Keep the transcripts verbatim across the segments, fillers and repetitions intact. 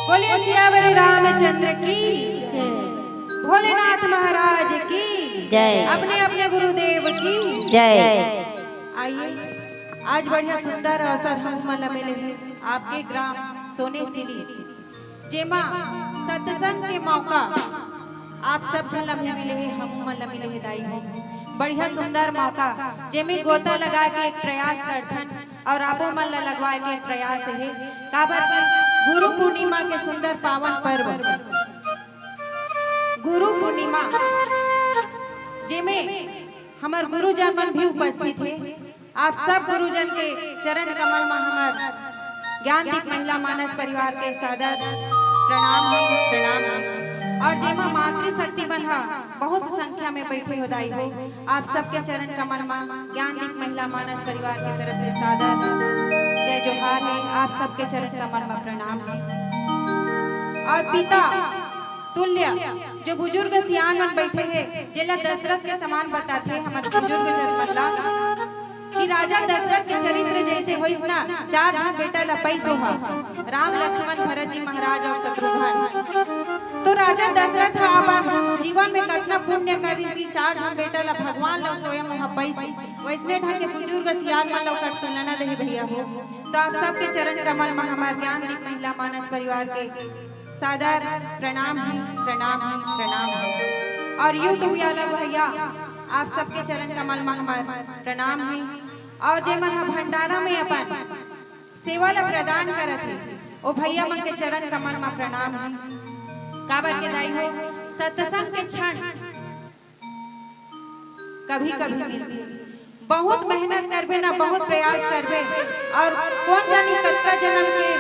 बोले सियावर रामचंद्र की जय। भोलेनाथ महाराज की जय। अपने अपने गुरुदेव की जय। आइए, आज बढ़िया सुंदर अवसर हम मन ला मिले हे आपके ग्राम सोने सिली, जेमा सत्संग के मौका आप सब झन ला भी मिले हे, हमू मन ला मिले हे दाई हो। बढ़िया सुंदर मौका, जेमे गोता लगा के एक प्रयास करथन और आपो मन ला लगवाए के एक प्रयास हे। काबर कि गुरु पूर्णिमा के सुंदर पावन पर्व, गुरु पूर्णिमा, जेमे हमर गुरुजन मन भी उपस्थित हे। आप सब गुरुजन के चरण कमल म हमर ज्ञानदीप महिला मानस परिवार के सादर प्रणाम हे, प्रणाम हे। और जेमा मातृशक्ति मन ह बहुत संख्या में बैठे हो दाई हो, आप सबके चरण कमल म ज्ञानदीप महिला मानस परिवार के तरफ से सादर जय जोहार हे, आप सबके चरण कमल म प्रणाम हे। और पिता तुल्य जो बुजुर्ग सियान मन बैठे हे, जेला दशरथ के समान बताथे हमर बुजुर्ग जन मन ला, कि राजा दशरथ के चरित्र जैसे होइस ना, चार झन बेटा ला पइस ओहा, राम, लक्ष्मण, भरत जी महाराज और शत्रुघ्न। तो राजा दशरथ ह अपन जीवन में कतना पुण्य करिस कि चार झन बेटा ला भगवान ला स्वयं ओहा पइस। वैसने ढंग के बुजुर्ग सियान मन ला ओकर तो ननद हे भैया हो। तो आप सबके चरण कमल म हमर ज्ञानदीप महिला मानस परिवार के सादर प्रणाम हे, प्रणाम हे, प्रणाम हे। और YouTube वाला भैया, आप सबके चरण कमल म हमर प्रणाम हे। अउ जेमन ह भंडारा में अपन सेवा ला प्रदान करत हे, ओ भैया मन के चरण कमल म प्रणाम हे। काबर के दाई हो, सत्संग के क्षण कभी-कभी मिलथे। बहुत मेहनत करबे ना, बहुत प्रयास करबे, अउ कोन जानी कतका जन्म के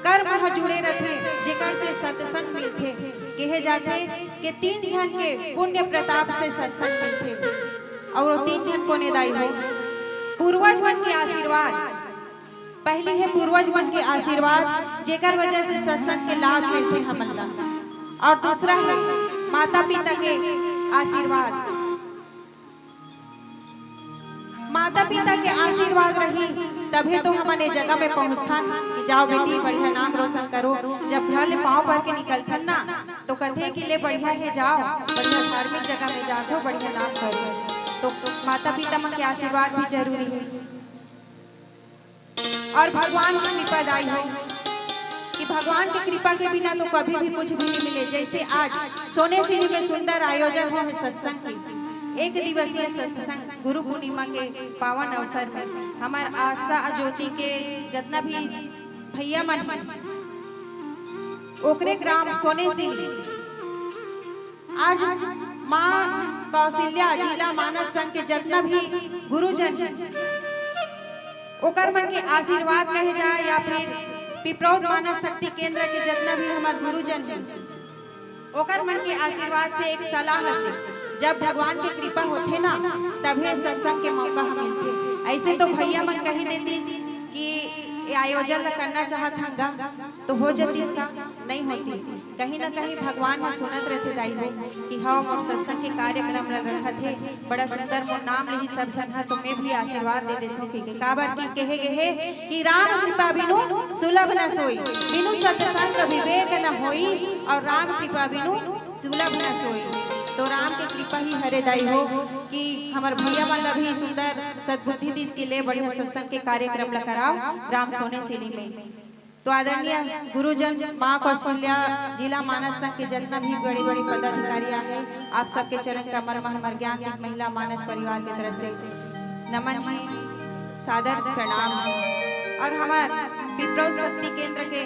कर्म ह जुड़े रथे, जेकर से सत्संग मिलथे। कहे जाथे कि तीन झन के पुण्य प्रताप से सत्संग मिलथे। अउ तीन झन कोने दाई हो? पूर्वज मन के आशीर्वाद। पहली हे पूर्वज मन के आशीर्वाद, जेकर वजह से सत्संग के लाभ मिलथे हमन ला। अउ दूसरा हे माता पिता के आशीर्वाद। माता पिता के आशीर्वाद रही, तभे तो हमन ए जगह में पहुंचथन कि जाओ बेटी, बढ़िया नाम रोशन करो। जब घर ले पांव पर के निकलथन ना, तो कथे कि ले बढ़िया हे, जाओ, बढ़िया धार्मिक जगह में जाथो, बढ़िया नाम करो। तो माता पिता मन के आशीर्वाद भी जरूरी हे। अउ भगवान के कृपा दाई हो कि भगवान के कृपा के बिना तो कभी भी कुछ भी नहीं मिले। जैसे आज सोने सिरी में सुंदर आयोजन हो हे सत्संग के, एक दिवसीय सत्संग गुरु पूर्णिमा के पावन अवसर में हमर आशा ज्योति के जतना भी भैया मन हे, ओकरे ग्राम सोने सिरी आज माँ कौशल्या जिला मानस संघ के जतना भी गुरुजन हे, ओकर मन के आशीर्वाद कहे जाए या फिर पिपरौद मानस शक्ति केंद्र के जतना भी हमर गुरुजन हे, ओकर मन के आशीर्वाद से एक सलाह से, जब भगवान के कृपा होथे ना, तभे सत्संग के मौका ह मिलथे। ऐसे तो भैया मन कही देतिस कि ये आयोजन ला करना चाहत हन गा, तो हो जतिस का, नहीं होतिस। कहीं ना कहीं भगवान ह सुनत रहिथे दाई हो कि हव मोर सत्संग के कार्यक्रम ल रखत हे, बड़ा सुंदर मोर नाम लेही सब झन ह, तो मैं भी आशीर्वाद दे देथों कि काबर कि कहे गे हे कि राम कृपा बिनु सुलभ न सोई, बिनु सत्संग विवेक न होई, अउ राम कृपा बिनु सुलभ न सोई। तो राम के कृपा ही हरे दाई हो कि हमर भैया मन ला भी सुंदर सद्बुद्धि दिस कि ले बढ़िया सत्संग के कार्यक्रम ल कराओ राम सोने सिरी में। तो आदरणीय गुरुजन, माँ कौशल्या जिला मानस संघ के जतना भी बड़े-बड़े पदाधिकारी आहे, आप सबके चरण कमल म हमर ज्ञान दीप महिला मानस परिवार के तरफ से नमन हे, सादर प्रणाम हे। अउ हमर पिपरौद शक्ति केंद्र के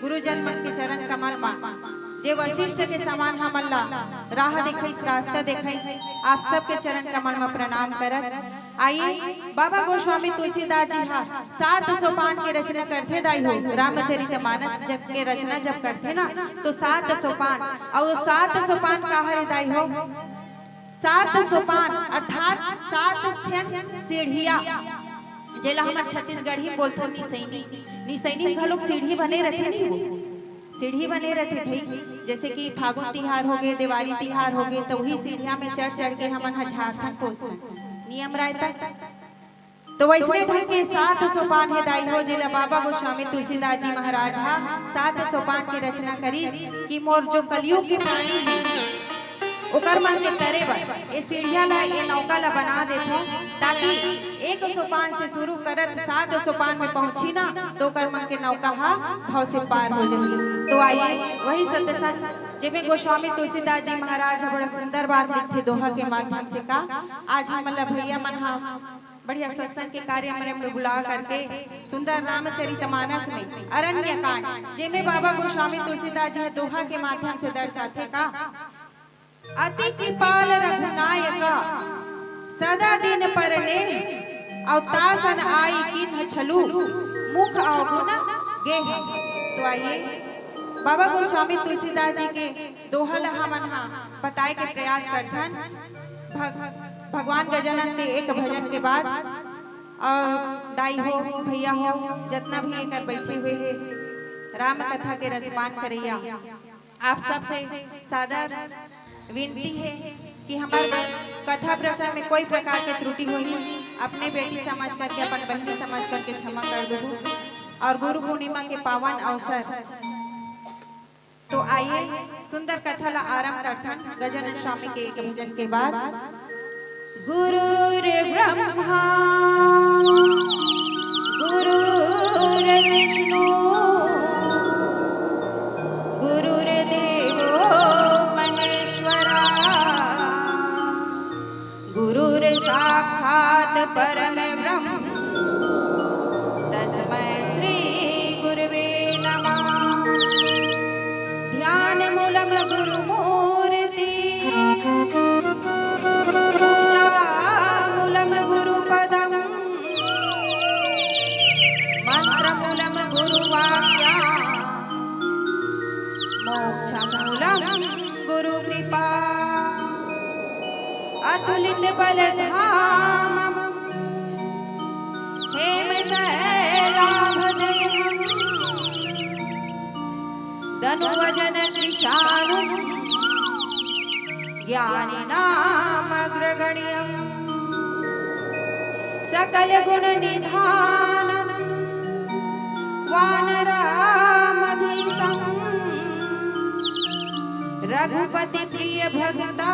गुरुजन मन के चरण कमल म जे वशिष्ठ के समान हमन ला राह दिखाइस, रास्ता दिखाइस, आप सबके चरण कमल म प्रणाम करत आइए, बाबा गोस्वामी तुलसीदास जी हा सात सोपान के रचना करथे दाई हो, रामचरित मानस जब के रचना जब करथे ना, तो सात सोपान, अउ सात सोपान का हरे दाई हो? सात सोपान अर्थात सात ठन सीढ़िया, जेला हमर छत्तीसगढ़ी म बोलथन निसैनी। निसैनी म घलोक सीढ़ी बने रथे नी वो। सीढ़ी बने रथे भई, जैसे कि फागुन तिहार होगे, देवारी तिहार होगे, तो वही सीढ़िया में चढ़ चढ़ के हमन ह झारथन पोसथन, नियम रायता। तो वैसने ढंग के सात सोपान हे दाई हो, जेला बाबा गोस्वामी तुलसीदास जी महाराज हा सात सोपान के रचना करिस कि मोर जो कलयुग के प्राणी हे, ओकर मन के तरे बर ए सीढ़िया ला, ए नौका ला बना देथों, ताकि एक सोपान से शुरू करत सात सोपान में पहुंची ना, तो ओकर मन के नौका हा भव से पार हो जाही। तो आइए, वही सत्संग, जेमे गोस्वामी तुलसीदास जी महाराज ह बड़ा सुंदर बात लिखथे दोहा के माध्यम से का, आज हमन ला भैया मन हा बढ़िया सत्संग के कार्यक्रम में बुला करके सुंदर रामचरित मानस में अरण्य कांड, जेमे बाबा गोस्वामी तुलसीदास जी ह दोहा के माध्यम से दर्शाथे का, अति कृपाल रघुनायका, सदा दिन पर नेह, अउ तासन आई किन्ह छलू, मुख अवगुण गेह। तो आइए, बाबा गोस्वामी तुलसीदास जी के दोहा ला हमन हा बताए के प्रयास करथन। भग-, भगवान गजानन के एक भजन के बाद, अउ दाई हो, भैया हो, जतना भी एकर बैठे हुए हे, राम कथा के रसपान करैया, आप सबसे सादर विनती हे कि हमर कथा प्रसंग में कोई प्रकार के त्रुटि होही, अपने बेटी समझ करके, अपन बहिनी समझ करके क्षमा कर देहू। अउ गुरु पूर्णिमा के पावन अवसर, तो आइए सुंदर कथा ला आरंभ करथन गजानन स्वामी के एक भजन के बाद। गुरुर्ब्रह्मा गुरुर्विष्णु गुरुर्देवो महेश्वरा गुरुर्साक्षात् परम ब्रह्म गुरु कृपा अतुलित बल धामम, हेम शैलाभ देहम, तनु वजन कृशानु ज्ञानिनाम अग्रगण्यम। सकल गुण निधानम वानरामधीशम, रघुपति प्रिय भगता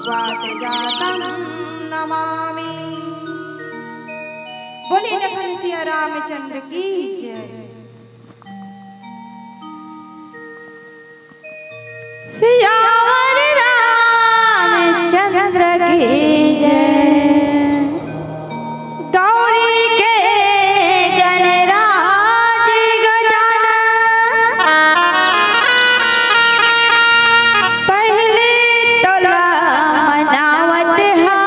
वात जातम नमामि। बोले लखन सिया रामचंद्र की जय। सियावर रामचंद्र की जय। गौरी के गणराज गजानन, पहले तोला मनावत हा।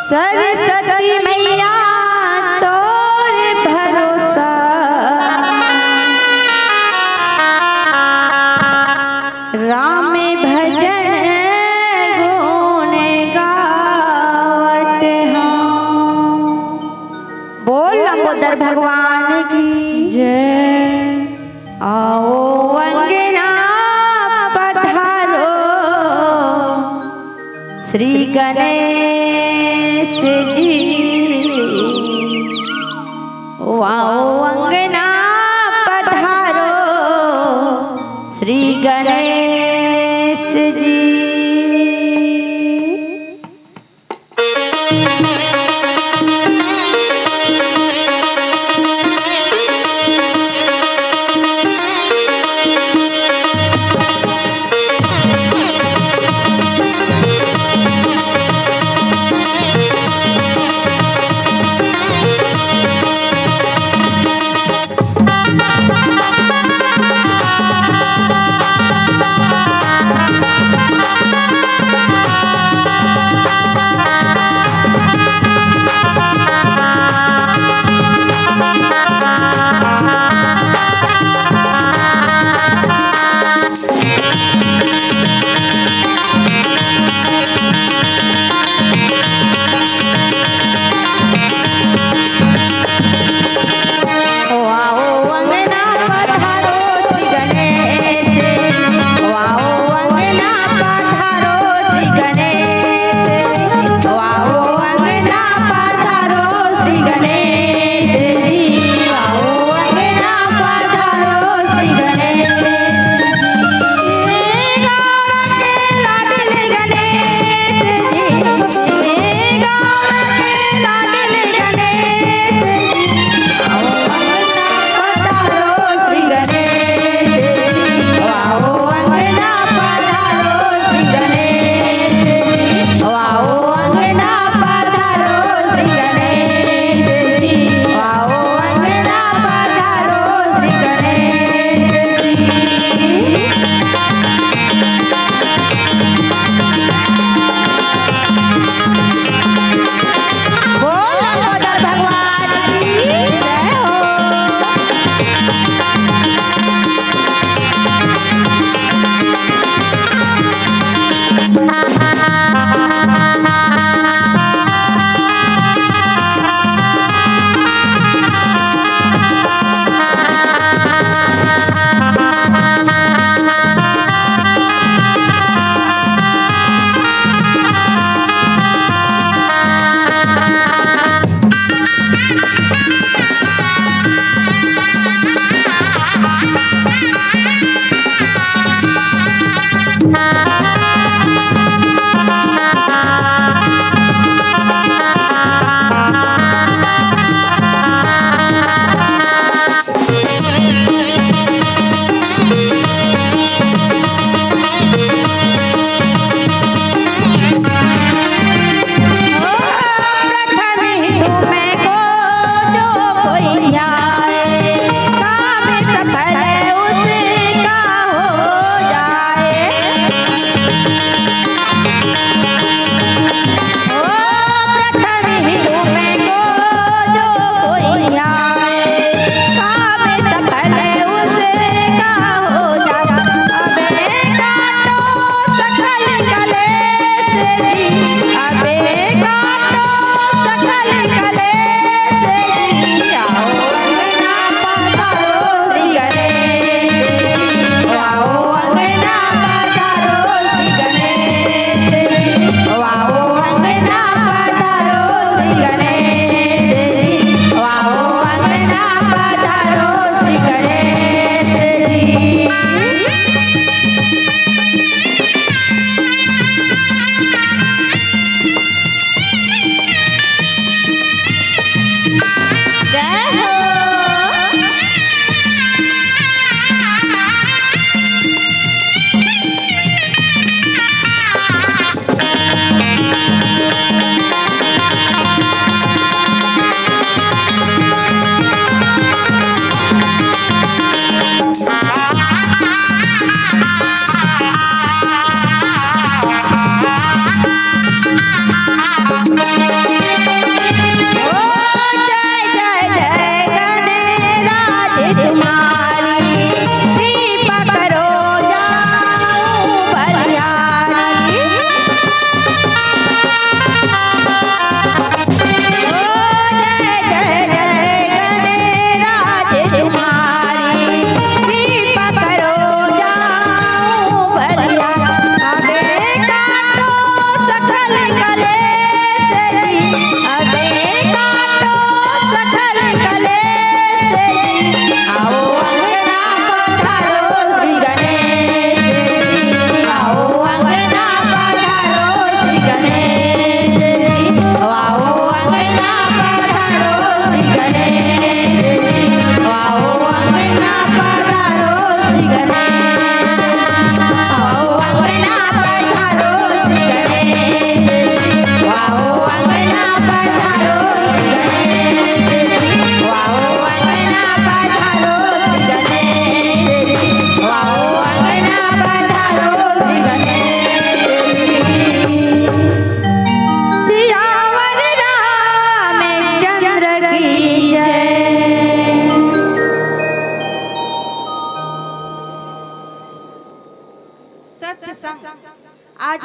सरस्वती मैया तोर भरोसा, राम भजन गुण गावत हूँ। बोल लंबोदर भगवान की जय। आओ अंगना पधारो श्री गणेश जी, आओ अंगना पधारो श्री गणेश जी।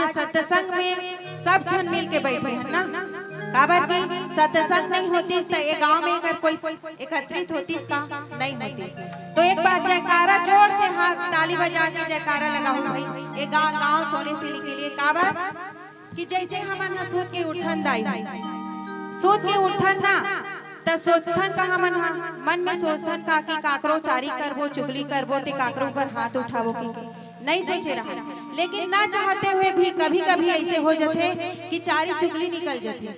सत्संग में सब झन मिल के बैठे हन ना, काबर कि सत्संग नहीं होतिस त ए गांव में एकर कोई एकत्रित होतिस का? नहीं होतिस। तो एक बार जयकारा, जोर से हाथ ताली बजा के जयकारा लगाओ भाई, ए गांव, गांव सोने सिली के लिए। काबर कि जैसे हमन ह सूत के उठन दाई, सूत के उठन ना, त सोचथन का हमन ह, मन में सोचथन का कि काकरो चारी करबो, चुगली करबो, ते काकरो ऊपर हाथ उठाबो के, नहीं सोचे रहन। लेकिन ना चाहते हुए भी कभी-कभी ऐसे हो जथे कि चारी चुगली निकल जथे।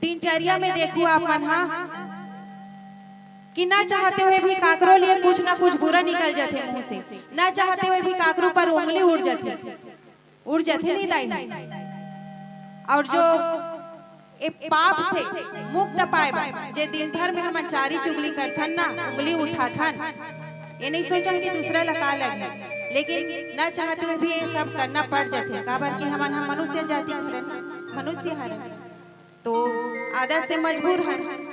दिनचर्या में देखू आप मन ह कि ना चाहते हुए भी काकरो लिए कुछ ना कुछ बुरा निकल जथे मुंह से, ना चाहते हुए भी काकरो पर उंगली उठ जथे, उठ जथे नहीं दाई। और जो ए पाप से मुक्त पाए बर, जे दिन भर में हमन चारी चुगली करथन ना, उंगली उठाथन, ये नहीं सोचन कि दूसरा ला का लगही, लेकिन न चाहते हुए भी ये सब करना पड़ जथे, काबर कि हमन ह मनुष्य जाति हरन ना, मनुष्य हरन, तो आदत से मजबूर हन।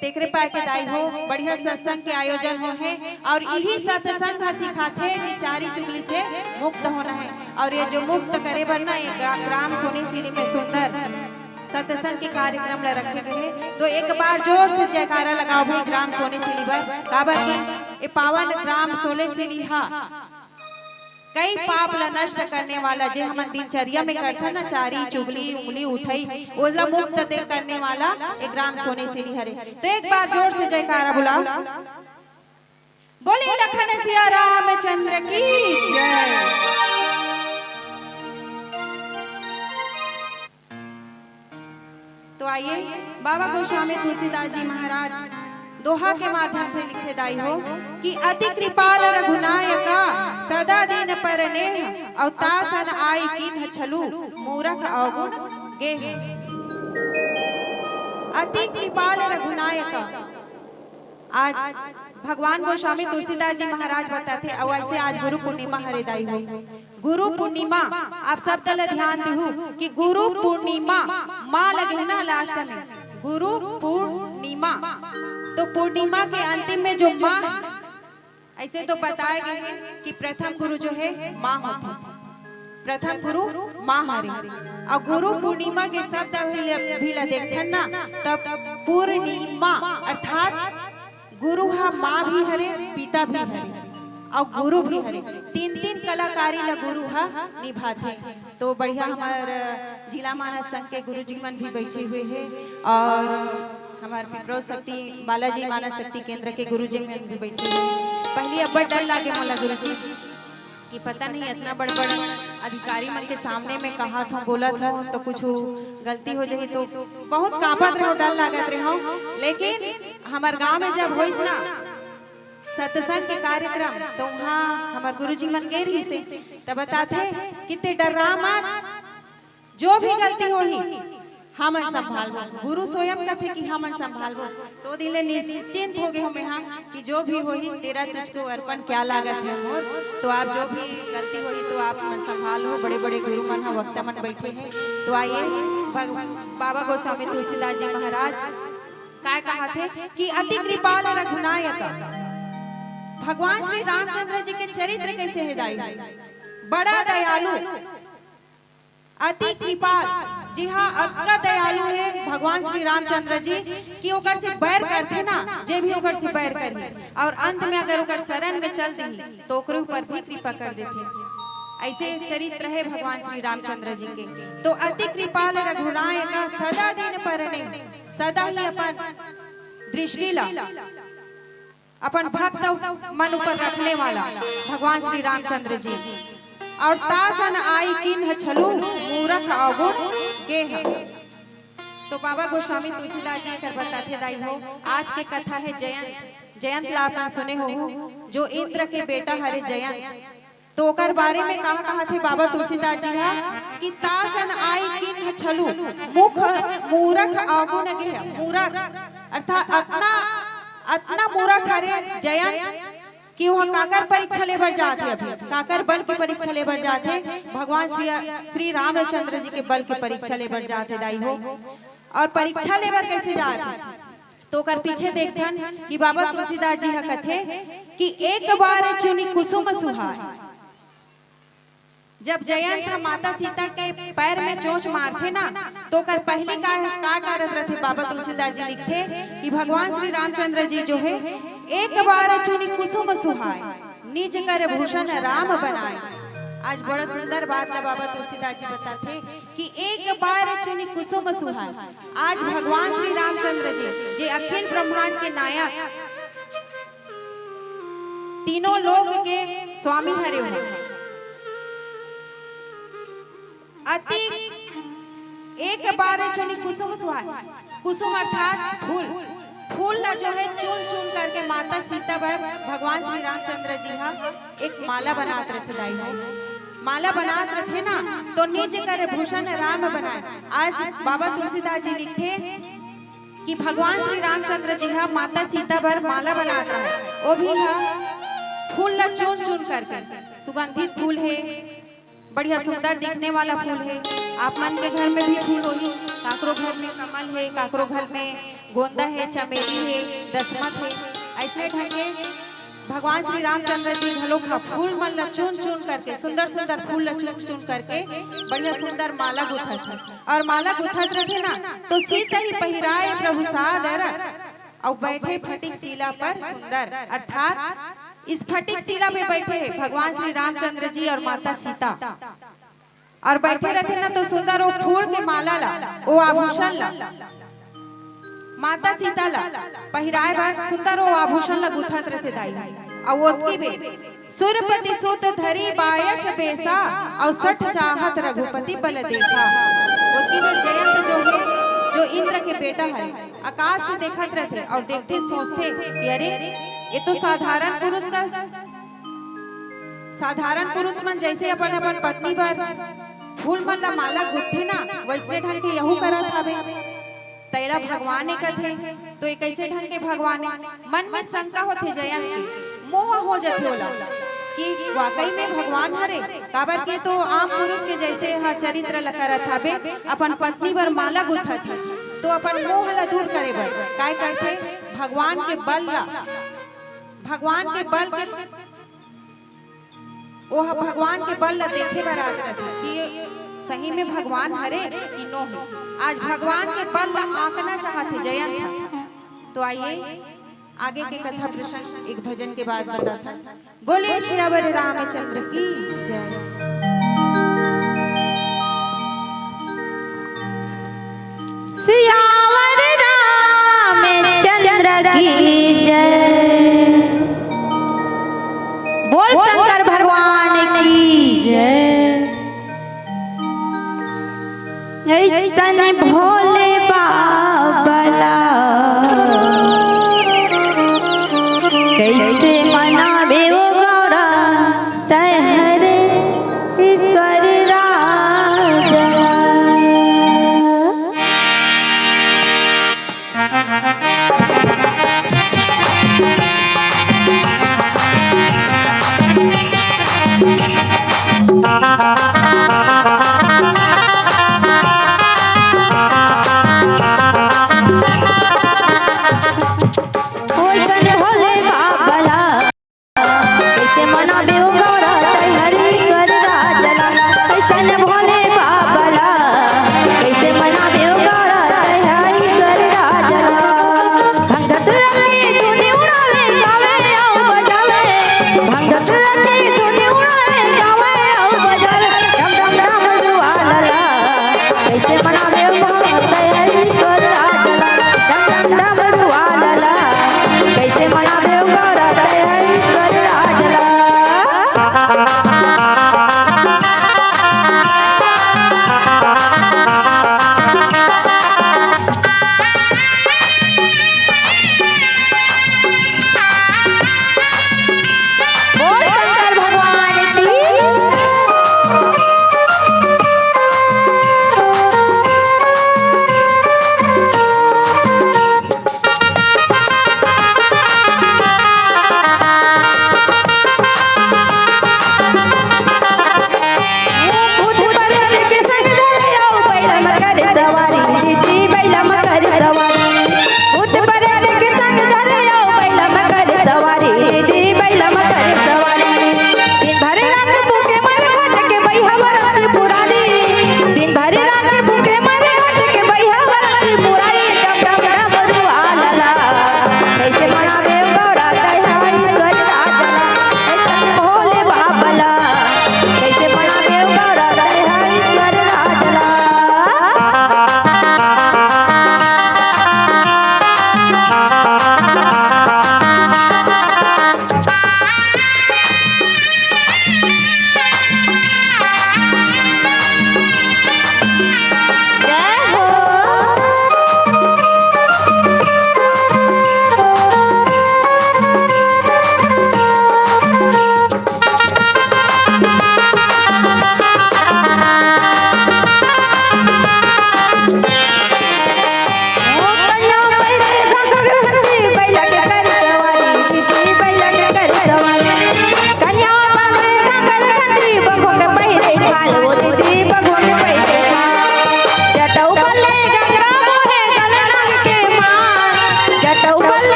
तेकरे पाए के दाई हो, बढ़िया सत्संग के आयोजन हो हे और इही सत्संग ह सिखाथे कि चारी चुगली से मुक्त होना है। और ये जो मुक्त करे बर ना, ये ग्रा-, ग्राम सोनी सिली में सुंदर सत्संग के कार्यक्रम ला रखे गए हे। तो एक बार जोर से जयकारा लगाओ भाई ग्राम सोनी सिली बर, काबर कि ये पावन ग्राम सोनी सिली हा कई पाप ला नष्ट करने वाला, जे हमन दिनचर्या में करथन ना, चारी, चुगली, उंगली उठई, ओला मुक्त दे करने वाला ए ग्राम सोने सिली हरे। तो एक बार जोर से जयकारा बुलाओ। बोले लखन सिया रामचंद्र की जय। तो आइए, बाबा गोस्वामी तुलसीदास जी महाराज दोहा के माध्यम से लिखे दाई हो कि अति कृपाल रघुनायका, सदा दीन पर नेह, अवतासन आई कीन्ह छलु, मूरख अवगुण गेह। अति कृपाल रघुनायका। आज भगवान गोस्वामी तुलसीदास जी महाराज बताथे, अउ ऐसे आज गुरु पूर्णिमा हरे दाई हो। गुरु पूर्णिमा, आप सब तले ध्यान देहू कि गुरु पूर्णिमा माँ लगे ना लास्ट में, गुरु पूर्णिमा। तो पूर्णिमा के अंतिम में जो माँ, ऐसे तो बताए गए हैं कि प्रथम गुरु जो है माँ होती, प्रथम गुरु माँ हरे। और गुरु पूर्णिमा के शब्द भी ल-, भी ला देखथन ना, तब पूर्णिमा अर्थात गुरु हा माँ भी हरे, पिता भी हरे, अउ गुरु भी हरे। तीन-तीन कलाकारी ला गुरु हा निभाथे। तो बढ़िया हमर जिला मानस संघ के गुरु जी मन भी बैठे हुए हे और हमर पिपरो शक्ति, बालाजी मानस शक्ति केंद्र के गुरु जी मन भी बैठे हुए हे। पहली अब्बड़ डर लागे मोला गुरु जी, कि पता नहीं इतना बड़-बड़ अधिकारी मन के सामने में कहात हों, बोलत हों, तो कुछ गलती हो जाही, तो बहुत कांपत रहों, डर लागत रहों। लेकिन हमर गांव में जब होइस ना सत्संग के कार्यक्रम, तो वहाँ हमर गुरुजी मन गे रहिस हे, तब बताथे कि ते डर्रा मत, जो भी गलती होही, हमन संभालबो। गुरु स्वयं कथे कि हमन संभालबो। तो दिन ले निश्चिंत हो गे हों मेहा कि जो भी होही, तेरा तुझको अर्पण क्या लागत है मोर। तो आप जो भी गलती होही, तो आप मन संभालहू। बड़े-बड़े गुरु मन ह, वक्ता मन बैठे हे। तो आइए, भग-, बाबा गोस्वामी तुलसीदास जी महाराज काय कहाथे कि अति कृपाल रघुनायक। भगवान श्री रामचंद्र जी के चरित्र कैसे हे दाई? बड़ा दयालु, अति कृपाल, जी हाँ, अतका दयालु हे भगवान श्री रामचंद्र जी कि ओकर से बैर करथे ना, जे भी ओकर से बैर करही, और अंत में अगर ओकर शरण में चल दिही, तो ओकरे ऊपर भी कृपा कर देथे। ऐसे चरित्र हे भगवान श्री रामचंद्र जी के। तो अति कृपाल रघुनायक, सदा दीन पर नेह, सदा ही अपन दृष्टि ला अपन भक्त मन ऊपर रखने वाला भगवान श्री रामचंद्र जी। और तासन आई कीन्ह छलु, मूरख अवगुण गेह। तो बाबा गोस्वामी तुलसीदास जी एकर बताथे दाई हो, आज के कथा हे जयंत। जयंत ला अपन सुने होहू, जो इंद्र के बेटा हरे जयंत। तो ओकर बारे में कहा, कहाथे बाबा तुलसीदास जी हा कि तासन आई कीन्ह छलु, मुख मूरख अवगुण गेह। मूरख अर्थात अतना, अतना मूरख हरे जयंत कि वह काकर परीक्षा ले बर जात हे, अभी काकर बल के परीक्षा ले बर जात हे, भगवान श्री, श्री रामचंद्र जी के बल के परीक्षा ले बर जात हे दाई हो। और परीक्षा ले बर कैसे जात हे, तो ओकर पीछे देखथन कि बाबा तुलसीदास जी ह कथे कि एक बार चुनि कुसुम सुहाए, जब जयंत ह माता सीता के पैर में चोंच मारथे ना, तो ओकर पहिली का, का करत रथे? बाबा तुलसीदास जी लिखथे कि भगवान श्री रामचंद्र जी जो हे, "एक बार चुनि कुसुम सुहाय, निज कर भूषण राम बनाय।" आज बड़ा सुंदर बात ला बाबा तुलसीदास जी बताथे कि "एक बार चुनि कुसुम सुहाय।" आज भगवान श्री रामचंद्र जी, जे अखिल ब्रह्मांड के नायक, तीनों लोक के स्वामी हरे हो, अति एक बार चुनि कुसुम सुहाय, कुसुम अर्थात फूल, फूल ला जो हे चुन चुन करके माता सीता बर भगवान श्री रामचंद्र जी हा एक माला बनात रथे दाई हो। माला बनात रथे ना, तो "निज कर भूषण राम बनाय।" आज बाबा तुलसीदास जी लिखथे कि भगवान श्री रामचंद्र जी हा माता सीता बर माला बनात रहे, वो भी हा फूल ला चुन चुन करके। सुगंधित फूल हे, बढ़िया सुंदर दिखने वाला फूल हे। आप मन के घर में भी फूल होही, काकरो घर में कमल हे, काकरो घर में गोंदा हे, चमेली हे, दसमत हे। ऐसने ढंग के भगवान श्री रामचंद्र जी घलो हा फूल मन ला चुन चुन करके, सुंदर सुंदर फूल ला चुन चुन करके बढ़िया सुंदर माला गुथत हे। और माला गुथत रथे ना, तो "सीत ही पहिराय प्रभु सादर, अउ बैठे फटिक सीला पर सुंदर", अर्थात इस फटिक सीला पे बैठे भगवान श्री रामचंद्र जी और माता सीता, और बैठे रथे ना, तो सुंदर वो फूल के माला ला, वो आभूषण ला, माता सीता ला पहिराय बर सुंदर वो आभूषण ला गुथत रथे दाई। अउ ओतकी बेर सुरपति सुत धरि बायस बेसा, अउ सठ चाहत रघुपति बल देखा। ओतकी बेर जयंत जो हे, जो इंद्र के बेटा हरे, आकाश से देखत रथे और देखथे सोचथे कि "अरे, ये तो साधारण पुरुष का, साधारण पुरुष मन जैसे अपन अपन पत्नी बर फूल मन ला माला गुथथे ना, वैसने ढंग के यहू करत हवे।" तैला भगवान ए कथे, तो ये कैसे ढंग के भगवान ए? मन में शंका होथे जयंत के, मोह हो जथे ओला कि वाकई में भगवान हरे, काबर के तो आम पुरुष के जैसे ह चरित्र ल करत हवे, अपन पत्नी बर माला गुथत हे, तो अपन मोह ला दूर करे बर काय करथे? भगवान के बल ला, भगवान के बल के ओह भगवान के बल ला देखे बर आत रथे कि ये सही में भगवान हरे कि नो हे। आज भगवान के बल ला आंकना चाहत हे जयंत ह। तो आइए, आगे के कथा प्रसंग एक भजन के बाद बताथन। बोले सियावर रामचंद्र की जय। सियावर रामचंद्र की जय। बोल शंकर भगवान की जय। ऐसन भोले बाबा ला कैसे मनावे वो गौरा तैहरे ईश्वर राजा। ओइसन भोले बाबा ला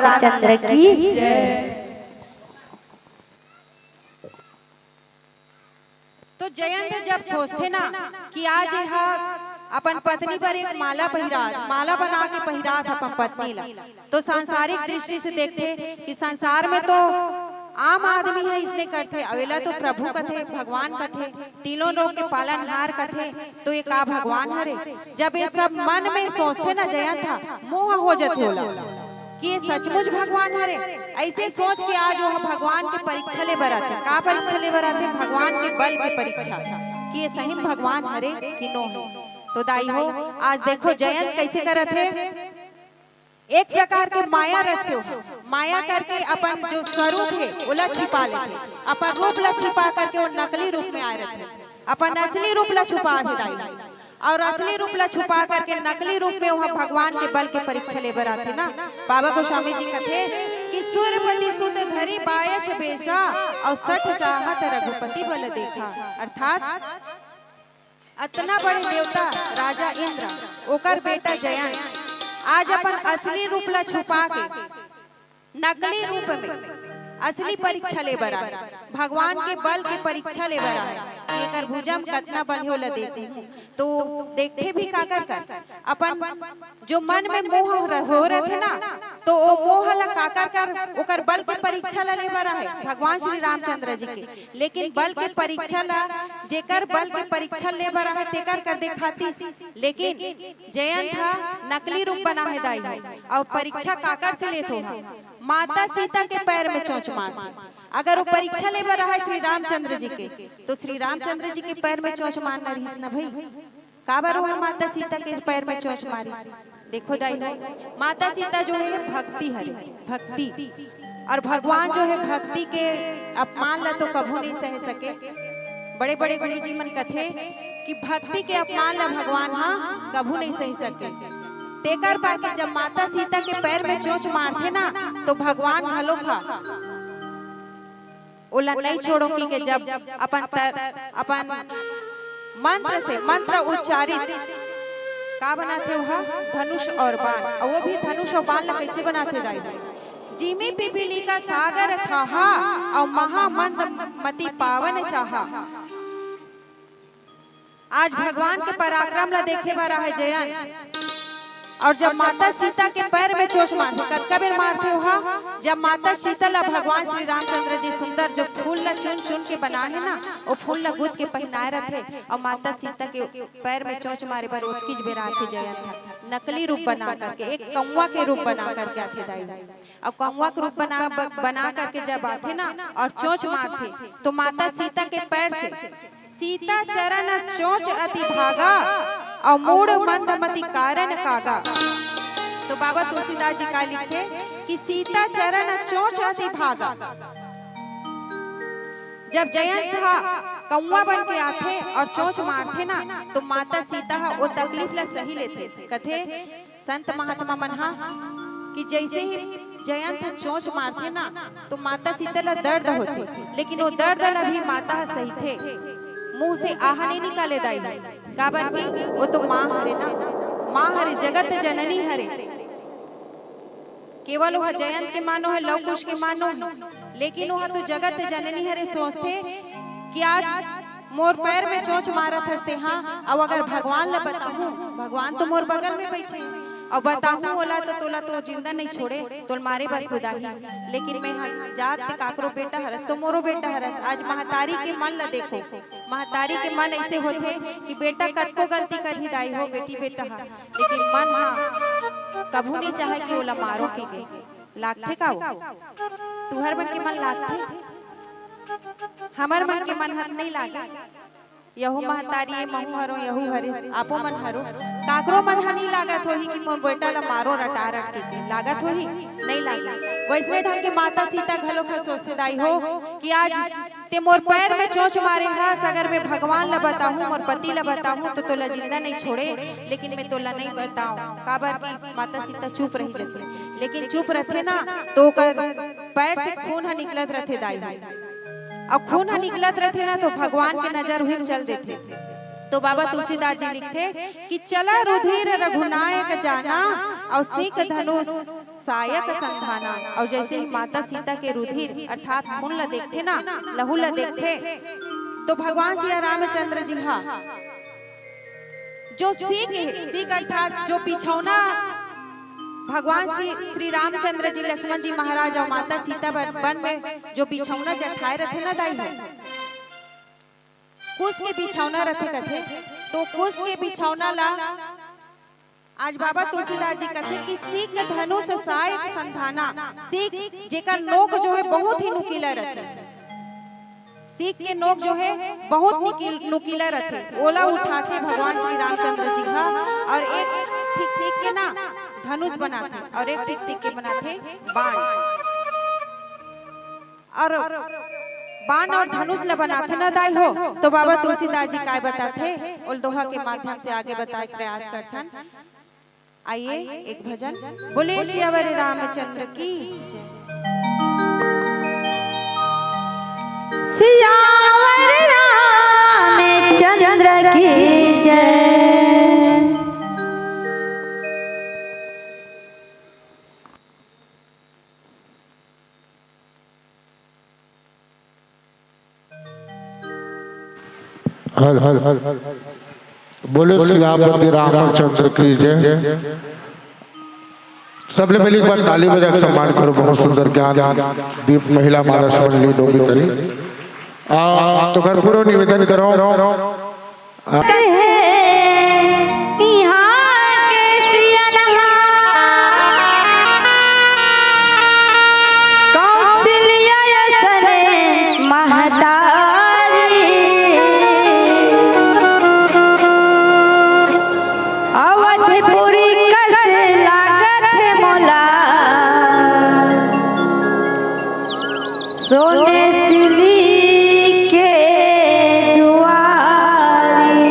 रामचंद्र की। तो जयंत जब सोचथे ना कि आज ये अपन पत्नी बर एक माला पहिरा, माला बना के पहिरात अपन पत्नी ला, तो सांसारिक दृष्टि से देखथे कि संसार में तो आम आदमी ह इसने करथे, अवेला तो प्रभु कथे, भगवान कथे, तीनों लोक के पालनहार कथे, तो ये का भगवान हरे? जब ये सब मन में सोचथे ना जयंत ह, मोह हो जथे ओला कि ये सचमुच भगवान हरे। ऐसे सोच के आज वो भगवान के परीक्षा ले बर आथे। का परीक्षा ले बर आथे? भगवान के बल के परीक्षा, कि ये सही में भगवान हरे कि नो हे। तो दाई हो, आज देखो जयंत कैसे करत हे। एक प्रकार के माया रचथे ओहा, माया करके अपन जो स्वरूप हे ओला छिपा लेथे, अपन रूप ला छिपा करके वो नकली रूप में आए रथे, अपन असली रूप ला छुपा दे दाई। और असली रूप ला छुपा करके नकली रूप में वहाँ भगवान के बल के परीक्षा ले बर आथे ना। बाबा गोस्वामी जी कथे कि सूरपति सुत धरि बायस बेसा, और सठ चाहत रघुपति बल देखा। अर्थात अतना बड़े देवता राजा इंद्र, ओकर बेटा जयंत आज अपन असली रूप ला छुपा के नकली रूप में असली परीक्षा ले बर आए, भगवान के बल के परीक्षा ले बर आए कि एकर भुजा म कतना बल हे ओला देखहूं। तो देखथे भी काकर कर, अपन जो मन में मोह र-, हो रथे ना, तो वो मोह ला काकर कर ओकर बल के परीक्षा ला ले बर आए भगवान श्री रामचंद्र जी के। लेकिन बल के परीक्षा ला, जेकर बल के परीक्षा ले बर आए तेकर कर देखातिस, लेकिन जयंत ह नकली रूप बना हे दाई हो। और परीक्षा काकर से लेत हो? माता सीता के पैर में चोंच मार। अगर वो परीक्षा ले बर आए श्री रामचंद्र जी के, तो श्री रामचंद्र जी के पैर में चोंच मारना रहिस न भई। काबर वो माता सीता के पैर में चोंच मारिस? देखो दाई हो, माता सीता जो है भक्ति हरे, भक्ति, और भगवान जो है भक्ति के अपमान ला तो कभू नहीं सह सके। बड़े बड़े गुरुजी मन कथे कि भक्ति के अपमान ला भगवान हा कभू नहीं सह सके। तेकर पाके जब माता सीता के पैर में चोंच मारथे ना, तो भगवान घलो हा ओला नहीं छोड़ो कहिके जब अपन तर, अपन मंत्र से, मंत्र उच्चारित का बनाथे ओहा? धनुष और बाण। और वो भी धनुष और बाण ला कैसे बनाथे दाई? जिमि पिपीलिका सागर थाहा, और महामंद मति पावन चाहा। आज भगवान के पराक्रम ला देखे बर आहे जयंत। और जब माता सीता के पैर में चोंच मारथे, कतका बेर मारथे ओहा? जब माता सीता ला भगवान श्री रामचंद्र जी सुंदर जो फूल ला चुन चुन के बनाए हे ना, वो फूल ला गुद के पहनाए रथे, और माता सीता के पैर में चोंच मारे बर ओतकीच बेर आथे जयंत ह, नकली रूप बना करके, एक कौवा के रूप बना करके आथे दाई। और कौवा के रूप बना, ब-, बना करके जब आथे ना और चोंच मारथे, तो माता सीता के पैर से सीता चरण चोंच अति भागा, और मूढ़ मंद मति कारण कागा। तो बाबा तुलसीदास जी का लिखे कि सीता चरण चोंच अति भागा। जब जयंत हा कौवा बन के आथे और चोंच मारथे ना, तो माता सीता हा वो तकलीफ ला सही लेथे। कथे संत महात्मा मन हा कि जैसे ही जयंत चोंच मारथे ना, तो माता सीता ला दर्द होथे, लेकिन वो दर्द ला भी माता ह सहिथे। मुंह से आह नहीं निकाले दाई, काबर कि वो तो माँ हरे ना, माँ हरे, जगत जननी हरे। केवल वह जयंत के मानो है, लव कुश के मानो है, लेकिन वह तो जगत जननी हरे। सोचथे कि आज मोर पैर में चोंच मारत हस ते, हाँ, अउ अगर भगवान ला बताहूँ, भगवान तो मोर बगल में बैठे, अउ बताहूँ ओला तो तोला तो जिंदा नहीं छोड़े, तोल मारे बर कुदाही। लेकिन मैं ह-, जात ते काकरो बेटा हरस तो मोरो बेटा हरस। आज महतारी के मन ला देखो, महतारी के मन ऐसे होथे कि बेटा कतको गलती करही दाई हो, बेटी बेटा हा, लेकिन मन हा कभू नहीं चाहे कि ओला मारो के गे। लागथे का वो? तुहर मन के मन लागथे? हमर मन के मन ह नहीं लागे। यहू महतारी ए, महू हरो, यहू हरे, आपो मन हरो। काकरो मन ह नहीं लागत होही कि मोर बेटा ला मारो रटा रट के, लागत होही? नहीं लागे। वैसने ढंग के माता सीता घलो ह सोचथे दाई हो कि आज ते मोर पैर में चोंच मारे हस, अगर मैं भगवान ला बताहूँ, मोर पति ला बताहूँ, तो तोला जिंदा नहीं छोड़े, लेकिन मैं तोला नहीं बताऊँ, काबर कि माता सीता चुप रही जथे। लेकिन चुप रथे ना, तो ओकर पैर से खून ह निकलत रथे दाई, अउ खून ह निकलत रथे ना, तो भगवान के नजर उही म चल देथे। तो बाबा तुलसीदास जी लिखथे कि चला रुधिर रघुनायक जाना, अउ सींक धनुष सायक संधाना। और जैसे ही माता सीता के रुधिर अर्थात खून ला देखथे ना, लहू ला देखथे, तो भगवान सिया रामचंद्र जी हा जो सीक हे, सीक अर्थात जो बिछौना भगवान श्री, श्री रामचंद्र जी, लक्ष्मण जी महाराज और माता सीता बर वन में जो बिछौना जठाए रथे ना दाई हो, कुश के बिछौना रथे कथे, तो कुश के बिछौना ला आज बाबा तुलसीदास जी कथे कि सीक धनुष सायक संधाना, सीक जेकर नोक जो है बहुत ही नुकीला रथे, सीक के नोक जो है बहुत निकिल-, नुकीला रथे, ओला उठाथे भगवान श्री रामचंद्र जी हा, और एक ठीक सीक के ना धनुष बनाथे और एक ठीक सीक के बनाथे बाण। और बाण और धनुष ल बनाथे न दाई हो, तो बाबा तुलसीदास जी काय बताथे, ओल दोहा के माध्यम से आगे बताए के प्रयास करथन। आइए, एक भजन। बोले सियावर रामचंद्र की जय। सियावर रामचंद्र की जय। हल, हल, हल, हल। बोलो सियापति रामचंद्र की जय। सबले मिली एक बार ताली बजा के सम्मान करो, बहुत सुंदर ज्ञान दीप महिला मानस मंडली डोंगरी तरी। आ, तो घर पूरो निवेदन करो। कहे इहाँ के सियनहा, कौशल्या अइसने महतारी। अवधपुरी कस लागत हे मोला, सोने सिली के दुआरी।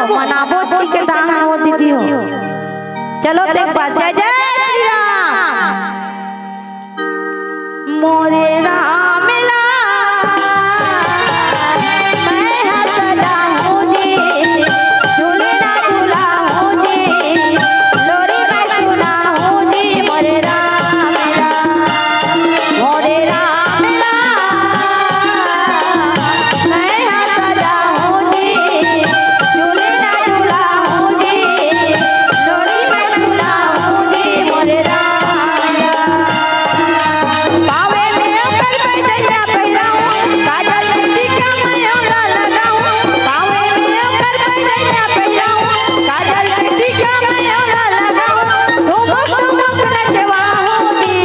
मनाबो जी के दाहन हो दीदी हो। चलो तो एक बार जय जय श्री राम। मोरे राम लाल, मैं हंस जाऊं जी, झूलना झूलाऊं जी, लोरी मैं सुनाऊं जी, मोरे राम लाल, मोरे राम लाल, मैं हंस जाऊं जी, झूलना झूलाऊं जी, लोरी मैं सुनाऊं जी, मोरे राम लाल। पावे में ओकर पैजनिया पहिराऊं, काजल टीका मैं ओला लगाऊं। पावे में ओकर पैजनिया पहिराऊं, काजल टीका मैं ओला लगाऊं। ठुमुक ठुमुक नचवाऊं जी,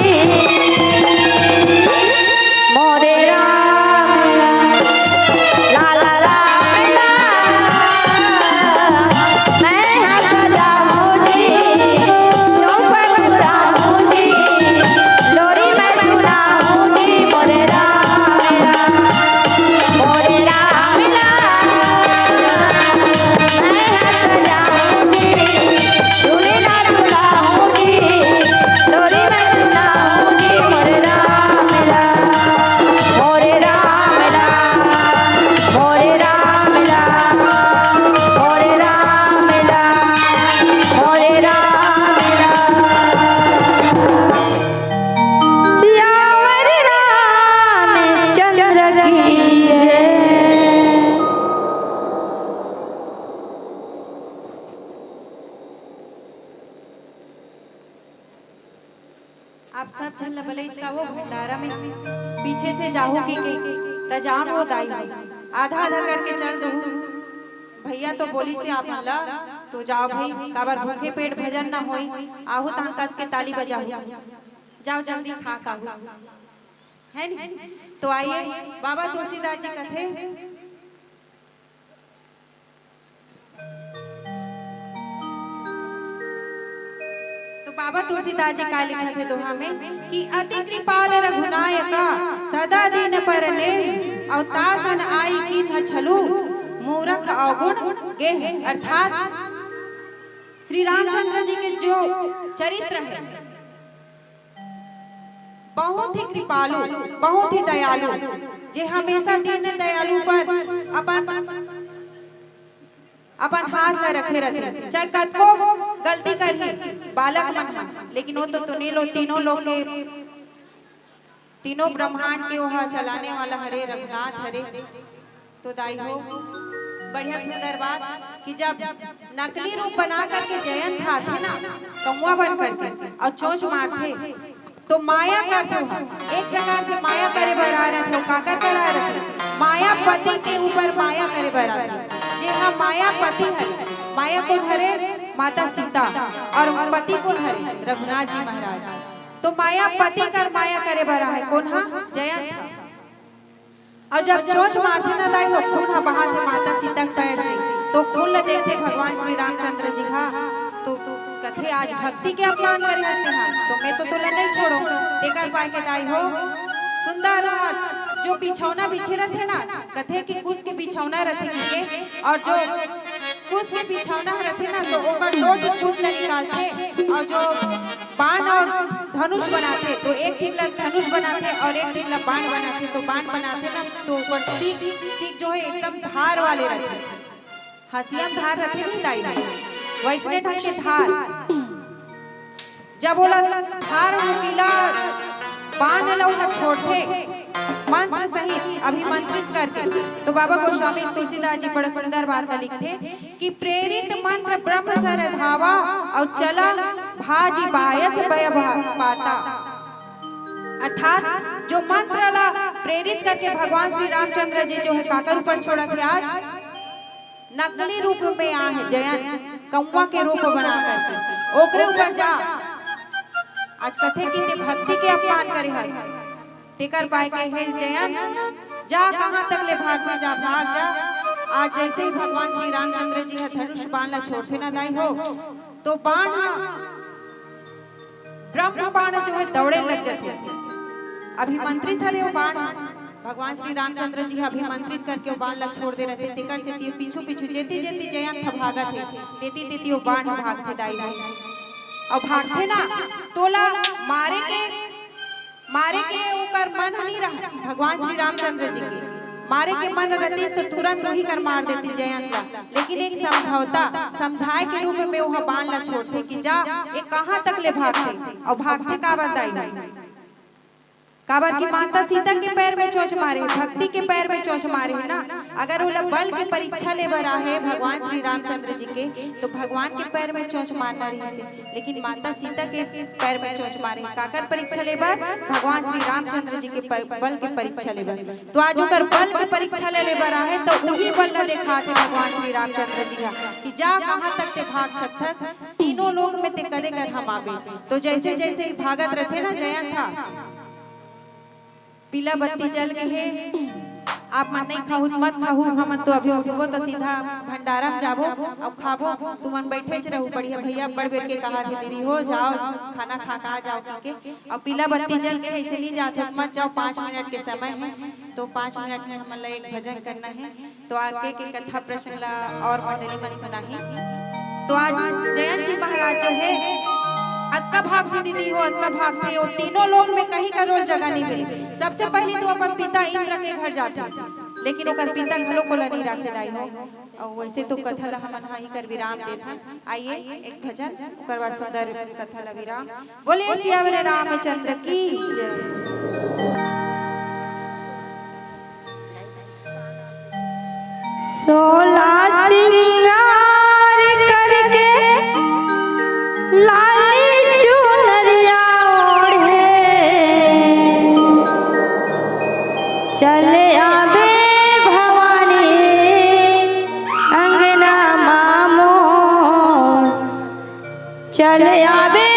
मोरे राम लाल, लाल राम लाल, मैं हंस जाऊं जी, चौपट राम जी, लोरी मैं सुनाऊं जी, मोरे राम लाल, मोरे राम लाल, मैं हंस जाऊं जी, झूलना झूलाऊं जी, लोरी मैं सुनाऊं जी, मोरे राम लाल, मोरे राम लाल, मोरे राम लाल, मोरे राम लाल, मोरे राम लाल। सियावर रामचंद्र की जय। आप सब झन ल बलइस का वो भंडारा में पीछे से जाहू कि के, त जान वो दाई हो। आधा आधा करके चल दहू। भैया तो बोलिस हे आप मन ला, तो जाव भाई, काबर भूखे पेट भजन ना होई। आहू तहां कस के ताली बजाहू। जाव जल्दी खा खाहू। है नी? तो आइए, बाबा तुलसीदास जी कथे, तो बाबा तुलसीदास जी का लिखत हे दोहा में कि अति कृपाल रघुनायका, सदा दीन पर नेह, अवतार सन आई कीन्ह छलु, मूरख अवगुण गेह। अर्थात श्री रामचंद्र जी के जो चरित्र है, बहुत ही कृपालु, बहुत ही दयालु, जे हमेशा दीन दयालु पर अपन, अपन हाथ ला रखे रथे, चाहे कतको गलती करही बालक मन ह, लेकिन वो तो तुने लो, तीनों लोग के, तीनों ब्रह्मांड के ओहा चलाने वाला हरे, रघुनाथ हरे। तो दाई हो, बढ़िया सुंदर बात कि जब नकली रूप बना करके जयंत आथे ना, कौआ बन करके, और चोंच मारथे, तो माया करथे ओहा, एक प्रकार से माया करे बर आ रथे, काकर बर आ रथे, मायापति के ऊपर माया करे बर आथे। जे हा मायापति हरे, माया कोन हरे? माता सीता, और पति कोन हरे? रघुनाथ जी महाराज। तो मायापति कर माया करे बर आहे, कोन हा? जयंत हा। और जब चोंच मारथे ना दाई हो, खून ह बहाथे माता सीता के पैर से, तो खून ल देखथे भगवान श्री रामचंद्र जी हा, तो कथे, "आज भक्ति के अपमान करे हस तेहा, तो मैं तो तोला नहीं छोड़ो।" तेकर पाय के दाई हो, सुंदर रात जो बिछौना बिछे रथे ना, कथे कि कुश के बिछौना रथे के, और जो कुश के बिछौना रथे ना, तो ओकर दो ठो कुश ल निकालथे, और जो बाण और धनुष बनाथे, तो एक ठिन ला धनुष बनाथे और एक ठिन ला बाण बनाथे। तो बाण बनाथे ना, तो ओकर सीख, सीख जो है एकदम धार वाले रथे। हंसिया में धार रथे नहीं दाई, वैसने ढंग के धार। जब ओला धार नुकीला बाण ल ओला छोड़थे, मंत्र सहित अभिमंत्रित करके, तो बाबा गोस्वामी तुलसीदास जी बड़ा सुंदर बात ल लिखथे, कि प्रेरित मंत्र ब्रह्म सर धावा, और चला भाजी बायस भय भा-, पाता। अर्थात जो मंत्र ला प्रेरित करके भगवान श्री रामचंद्र जी जो है काकर ऊपर छोड़त हे आज, नकली रूप में आहे जयंत, कौआ के रूप बना करके ओकरे ऊपर जा। आज कथे कि ते भक्ति के अपमान करे हस, तेकर पाय के हे जयंत, जा, कहाँ तक ले भागबे, जा, भाग जा। आज जैसे ही भगवान श्री रामचंद्र जी ह धनुष बाण ला छोड़थे ना दाई हो, तो बाण ह ब्रह्म बाण जो है दौड़े लग जाथे। अभिमंत्रित हरे वो बाण ह, भगवान श्री रामचंद्र जी ह अभिमंत्रित करके वो बाण ला छोड़ दे रहिथे, तेकर सेती पीछू पीछू जेती जेती जयंत ह भागत हे, तेती तेती वो बाण ह भागथे दाई। अउ भागथे ना, तोला मारे के, मारे के ओकर मन ह नहीं रहा भगवान श्री रामचंद्र जी के। मारे के मन रहतिस तो तुरंत वही कर मार देती जयंत ला, लेकिन एक समझौता, समझाए के रूप में वो बाण ला छोड़थे कि जा, ये कहाँ तक ले भागथे। अउ भागथे काबर दाई? काबर कि माता सीता के पैर में चोंच मारे हे, भक्ति के पैर में चोंच मारे हे ना। अगर ओला बल के परीक्षा ले बर आहे भगवान श्री रामचंद्र जी के, तो भगवान के पैर में चोंच मारना रहिस हे, लेकिन माता सीता के पैर में चोंच मारे हे। काकर परीक्षा ले बर? भगवान श्री रामचंद्र जी के पर, बल के परीक्षा ले बर। तो आज ओकर बल के परीक्षा ले ले बर आहे, तो उही बल ला देखात हे भगवान श्री रामचंद्र जी हा कि जा, कहाँ तक ते भाग सकथस, तीनों लोक में ते कदे कर हम आबे। तो जैसे जैसे ही भागत रहथे ना जयंत हा, पीला बत्ती जल गे हे, आप मन नहीं खाहू त मत खाहू, हमन तो अभी उठबो त सीधा भंडारा में जाबो अउ खाबो। तुमन बैठेच रहू, बढ़िया भैया बड़ बेर के कहा थे, दीदी हो जाओ, खाना खा के आ जाओ कहिके। अउ पीला बत्ती जल गे हे, ऐसे नहीं जात हो, मत जाओ, पाँच मिनट के समय हे, तो पाँच मिनट में हमन ला एक भजन करना हे। तो आगे के कथा प्रसंग ला और मंडली मन सुनाही। तो आज जयंत जी महाराज जो हे, अतका भागथे दीदी हो, अतका भागथे, वो तीनों लोक में कहीं करो ल जगह नहीं मिले। सबसे पहले तो अपन पिता इंद्र के घर जाथे, लेकिन ओकर पिता घलो कोला नहीं राखे दाई हो। अउ वैसे तो कथा ला हमन हा इकर विराम देथन। आइए एक भजन, ओकर बाद सुंदर कथा ला विराम। बोलिए सियावर रामचंद्र की जय। सोला सिंगार करके लाली चुनरिया ओढ़े, चले आबे भवानी अंगना मामो, चले आबे